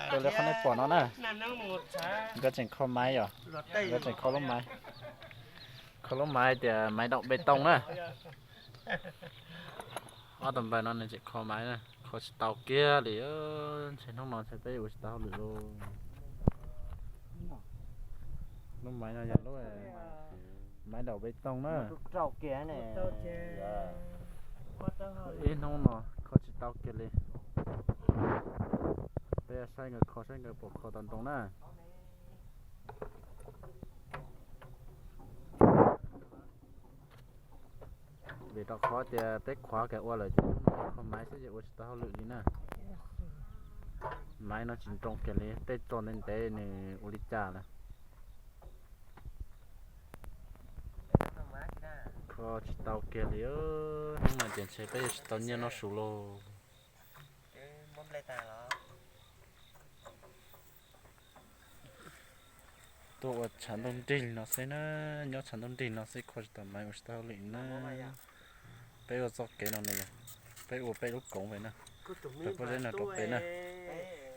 Tus li qhov nej pom no na, nkawd tseem kho maiv yom, nkawd tseem kho lub maiv, kho lub maiv tias maiv daum pes tooj na. Ob tug npawg no nws tseem kho maiv na, kho tsis tau kiag li. Ntshe hnub no ntshe peb ua tsis tau hauj lwm lauj. Lub maiv no yog lub maiv daum pes tooj na. Ib hnub no kho tsis tau kiag li. Peb saib nkawd kho saib nkawd puas kho tau ntoo na. Vim rau qhov tias peb khuav kiag ua lawm ces hnub no kho maiv xwb ces ua tsis tau hauj lwm li na. Maiv no tsis nroo kiag li, tej tso ntev ntev nws ua li cas lawm. Kho tsis tau kiag li, hnub no ces ntshe peb yuav tsis tau nyiaj noj su lauj. Tuaj ua tshav ntuj nrig no xwb na, nyob tshav ntuj nrig no xwb kho tsis tau maiv ua tsis tau hauj lwm na. Peb ua txoj kev no ne yom, peb ua peb lub koov pem na, peb pob zeb no rau pem na.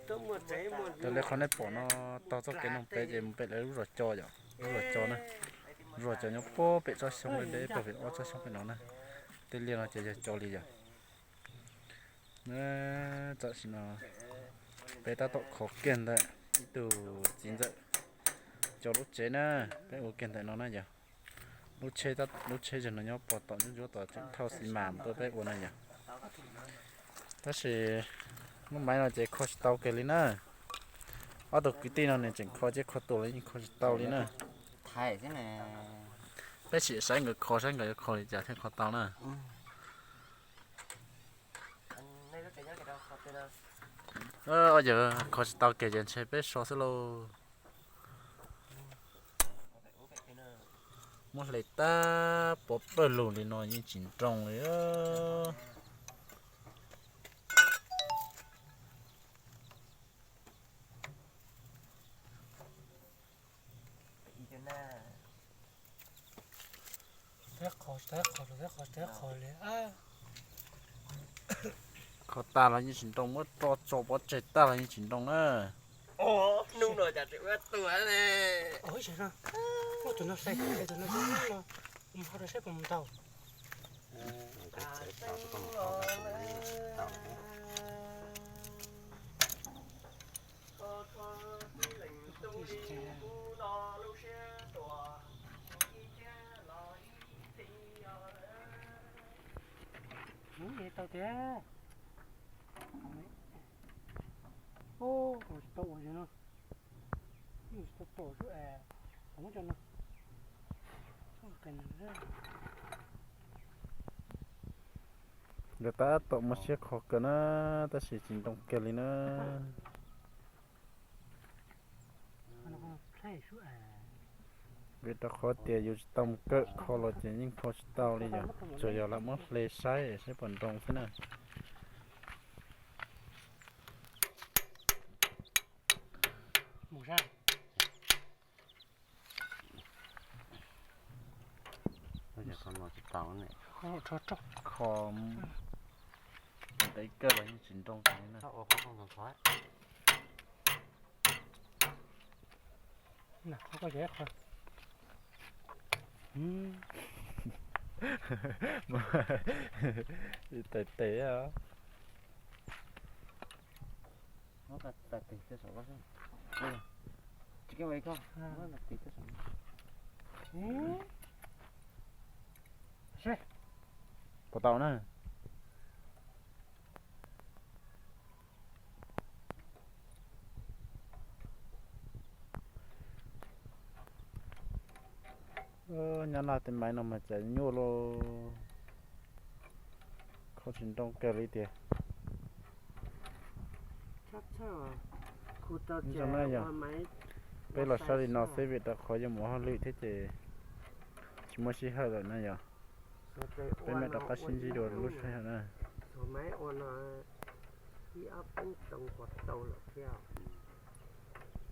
Tus li qhov nej pom no tog txoj kev no pem ces mus pem lawv lub zos co yom, lub zos co na. Zos co nyob puag pem tsob xyoob deb deb puag pem ob tsob xyoob pem no na. Tej liaj no ces yog co li yom. Tam sim no peb tab tom kho kiag ntawm ib tug txiv ntxawm cov lub tsev na, peb ua kiag ntawm no na yom. Lub tsheb, lub tsheb zaum no nyob pog tom ntsuab ntsuab tom tseem thauj xi mas tuaj peb ua na yom. Tab sis lub maiv no ces kho tsis tau kiag li na. Ob tug kwv tij no nws tseem kho thiab kho tus los yeej kho tsis tau li na. Peb sim saib nkawd kho saib nkawd yuav kho li cas thiaj kho tau na. Yog kho tsis tau kiag ces ntshe peb so xwb lauj. Muab hle tag puag pawg lug li no yeej tsis nroo li. Kho tag los yeej tsis nroo, muab tso tso pov tseg tag los yeej tsis nroo na. Tau tiag. Tsis tau ua li no, tsis tau tom xwb es, muab cov no. Nkawd tab tom muaj siab kho kawg na, tab sis tsis nroo kiag li na. Vim rau qhov tias yus tsis tau mus kawm kho los ces yeej kho tsis tau li yom, tsuas yog lam muab hle saib saib puas nroo xwb na. Kho ntev kawg los yeej tsis nroo li na. Tes tes. Puas tau na? Nyob noj tej maiv no mas cas nyuaj lauj, kho tsis nroo kiag li tiag. Zoo na yog peb los saib li no xwb vim rau qhov yuav mus hauj lwm thiab ces tsis muaj sij hawm lawm na yog. Peb mam rov qab sib ntsib dua lub sij hawm na. Ib ob peb too puas tau lawm thiab.